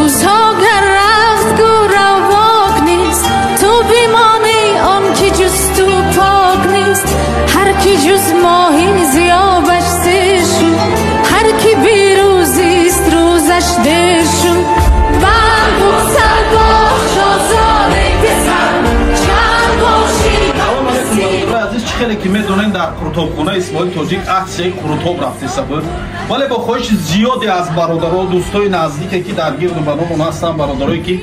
Рӯзҳо гар рафт гӯро вок нест, ту бимонӣ он ки ҷуз ту пок нест. Ҳар ки ҷуз моҳӣ зиёбаш сер шуд, ҳар ки берӯзист рӯзаш дер шуд. Банд буксал бош озоде писар, чанд бошӣ. Азиз, чӣ хеле ки медонем, дар қурутобхонаи Исмоил Тоҷик аксияи қурутоб рафтеса буд, вале бо хоҳиши зиёде аз бародаро, дӯстои наздике ки дар гирду баромон ҳастанд, бародарое ки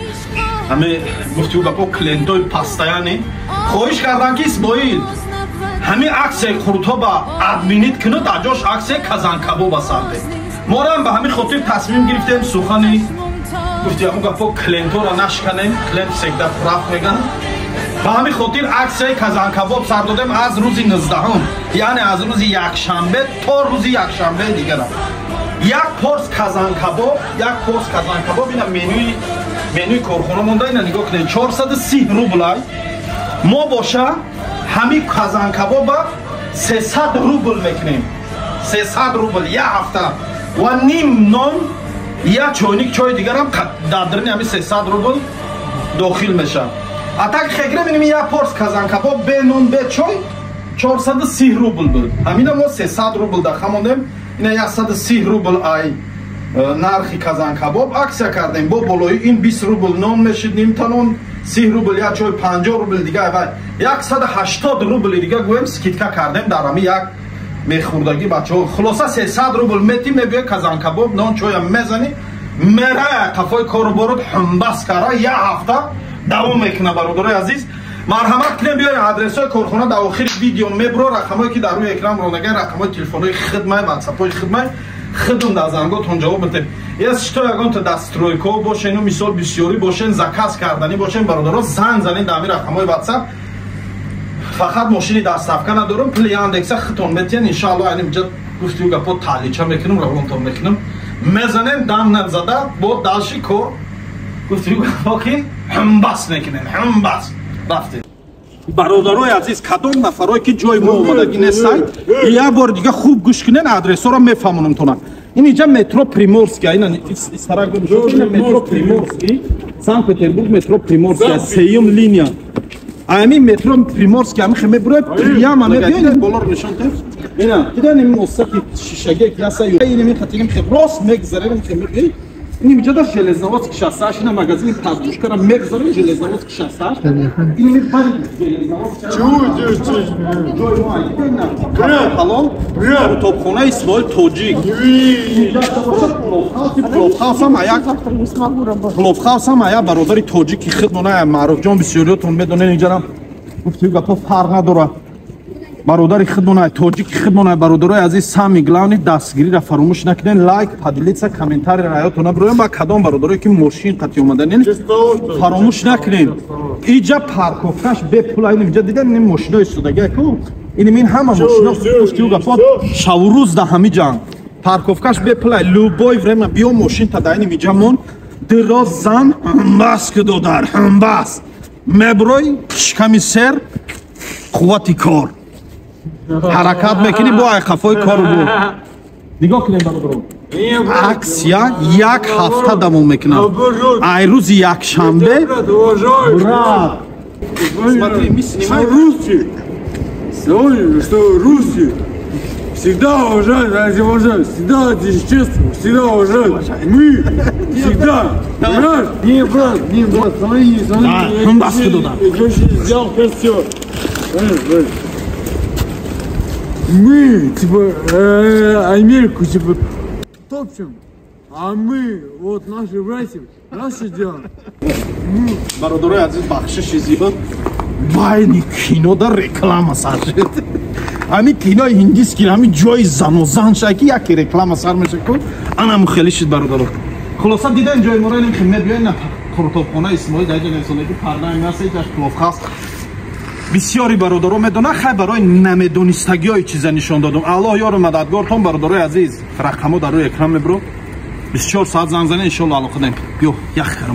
ҳаме гуфтиу гапо клиентои постоянный, хоҳиш карданд, ки Исмоил ҳамин аксияи қурутоба отменить кунад, дар ҷош аксияи казанкабоба сарде. Морам ба ҳамин хотир тасмим гирифтем, сухани гуфти ҳамун гапо клиентора нашканем, клиент всегда прав меган. Ба ҳамин хотир аксияи казанкабоб сар додем аз рӯзи 19-ум, яъне аз рӯзи якшанбе то рӯзи якшанбеи дигарам. Як порс казанкабоб, як порс казанкабоб, ина менюи корхона монда, ина нигоҳ кунед, 430 рублай. Мо боша ҳамин казанкабоба 300 рубл мекунем, 300 рубл як ҳафта ва ним нон, як чойник чои дигарам дар дарини ҳамин 300 рубл дохил мешавад. А так хегре миним, як порс казанкабоб бе нон, бе чой 430 рубл буд, ҳамина мо 300 рубл дахамондем. Ина 130 рубл ай нархи казанкабоб аксия кардем, бо болои ин 20 рубл нон мешид, нимта нон, 30 рубл як чой, 50 рубл дига, вай 180 рубли дига гӯем скидка кардем дар ҳами як мехӯрдагӣ бачаҳо. Хулоса, 300 рубл мети, мебиёй, казанкабоб, нон, чоям мезанӣ, мерая қафои кору борут ҳумбас кара, як ҳафта давом мекуна. Бародарои азиз, марҳамат кунем, биёем, адресҳои корхона дар охири видео мебро. Рақамое ки дар рӯи экран ронагай, рақамҳои телефонҳои хидмай, ватсапҳои хидмай, хидм дар занготон ҷавоб метем. Ес что ягонта дар стройкао бошен, мисол бисёрӣ бошен, заказ карданӣ бошен, бародаро, занг занен дар ҳамин рақамҳои ватсап. Фақат мошини доставка надорам, пули Яндекса хитон метиҳен, иншаалло. Айни инҷа гуфтию гапо таълича мекунам, равонтон мекунам, мезанем, дам назада бо дальше кор, гуфтию гапо ки ҳумбас мекунем, ҳумбас рафтем. Бародарои азиз, кадом нафарое ки ҷои мо омадагӣ нестай, як бори дига хуб гӯш кунен, адресҳоро мефаҳмонам тона. Ин инҷа метро Приморский, ина сарак, ина метро Приморский, Санкт Петербург, метро Приморский, сеюм линия. Ами метро Приморский ами хе мебурои, прямо мебиёй, болоро нишон тед. Ина дидан, ин мостаки шишаге ки ҳаста, ин ми хатигим хе рост мегзарем, хе мебиёй, ин инҷа да Железноводский 68, ина магазини Подружкара мегзарем, Железноводский 68, ин ми бани Железноводский ҷои мо, ина ҳалол тобхонаи Исмоил Тоҷик. Пловхаусам ая бародари тоҷики хидмона Маъруфҷон, бисёриётон медонен, инҷарам гуфтию гапо фарқ надорад, бародари хидмона, тоҷики хидмона. Бародарои азиз, самый главный, дастгириро фаромӯш накунед, лайк, поделиться, комментарий раётона бироем. Ба кадом бародарое ки мошин қати омаданен, фаромӯш накунед, иҷа парковкаш бепула. Ин иҷа дидем, ин мошинои истодагия ку, ин мин ҳама мошино, гуфтию гапо, шаву рӯз да ҳами ҷанг парковкаш бепула. Любой время биё, мошин та дар ин иҷа мон, дироз зан, ҳамбас ки додар, ҳамбас меброй, шиками сер, қуввати кор ҳаракат мекунӣ, бо айқафои кору бо. Нигоҳ кунем, бародарон, аксия як ҳафта давом мекунад, ай рӯзи якшанбе. Брат, смотри, мы снимаем. Русские, что русские всегда уважают, уважают, всегда здесь честно, всегда уважают. Мы всегда, понимаешь? Не, брат, не, брат, смотри, смотри. Я сделал красиво. Мы, типа, Америку, типа, топчем, а мы, вот наши братья, наши делаем. Бародарои азиз, бахшиши зиёд, байни кино да реклама сар шуд. Ҳамин кинои ҳиндиски, ҳамин ҷои занозан шай ки яке реклама сар меша ку, анам хеле шид, бародаро. Хулоса, дидан ҷои моро, инем ки мебиёй на қуртобхона Исмоил, дар ҷо нависондаги пардаи наста, ҷаш пловхаст. Бисёри бародаро медонанд, хай, барои намедонистагиҳои чиза нишон додум. Аллоҳ ёру мададгортон. Бародарои азиз, рақамҳо дар рӯи экран мебро, 24 соат занг занед, иншолло алоқа дем. Биё, ях карам.